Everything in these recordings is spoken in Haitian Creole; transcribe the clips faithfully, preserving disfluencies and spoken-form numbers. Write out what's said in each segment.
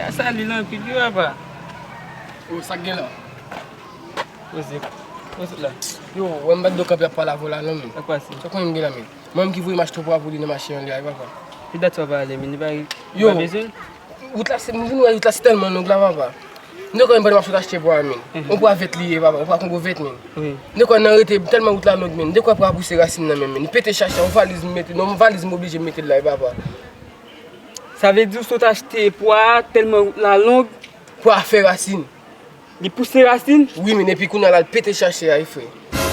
A sa li lan anpil wi papa. Yo, sa k gen la? Poze. Poze la. Yo, wè m bat do kanpe ap pale avè w la non men. Sa k pase? Sa konnen m gen la men. Mwen menm ki voye m achte pwa pou li nan mache an li a wi papa. Ki dat sa w pale men li pa Yo. pa bezwen. Wout la se, m vin wè wout la se tèlman long la papa. M te kwè m pandan m ap sot achte pwa men. Yon pwa vèt li ye papa, yon pwa kongo vèt men. Wi. M te kwè nan rete tèlman wout la long men. M te kwè pwa pouse rasin nan men men. Li pete chacha, yon valiz m mete, non yon valiz m oblije mete l la wi papa. Sa vle di w sot achte pwa tèlman wout la long. Pwa fè rasin. Li pouse rasin. Wi men epi kounye a la l pete chache a wi frè.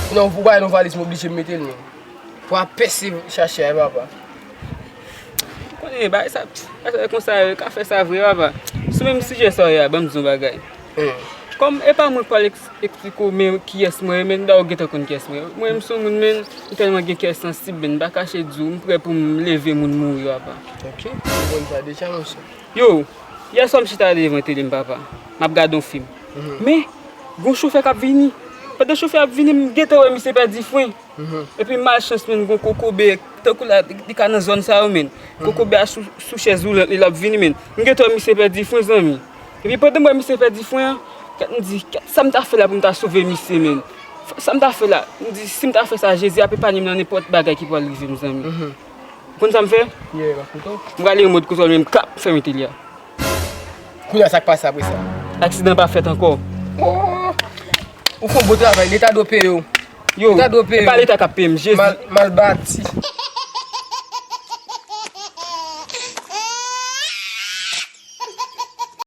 Kounye a ou bay yon valiz m oblije m mete l men. Pwa pèse chache a wi papa. Konnen bagay sa bagay sa konsa yo ka fè sa vre papa. Sou menm sijè sa yo a ban m di yon bagay. Hmm. Kòm e pa mwen k pral eks- eksplike w men kiyès mwen ye men m da w gentan konn kiyès mwen ye. Mwen menm se yon moun men m tèlman gen kè sansib men m pa kache di w m prè pou m leve moun mouri papa. Ok, ou konn sa deja monchè. Yo, yè swa m chita devan tele m papa. M ap gade yon fim. Men, gon chofè k ap vini. Pandan chofè ap vini, m gentan wè misye pèdi fren. Epi malchans men gon kokobe, tankou la, li ka nan zòn sa yo men. Kokobe a sou, sou chèz woulant li l ap vini men. M gentan wè misye pèdi fren zanmi. Epi pandan m wè misye pèdi fren an, kèt m di, kèt sa m ta fè la pou m ta sove misye men. Sa m ta fè la, m di si m ta fè sa Jezi ap epanye m nan nenpòt bagay ki pral rive m zanmi. Ou konn sa m fè? Yeah, m ap koute w. M prale yon mòd kontwòl men m klap fèmen tele a. Kounye a sa k pase apre sa? Aksidan pa fèt ankò. Oh! Ou fè yon bon travay, leta dwe peye w. Yo, Leta dwe peye e pa w. leta k ap peye m, Jezi. Mal, mal bati.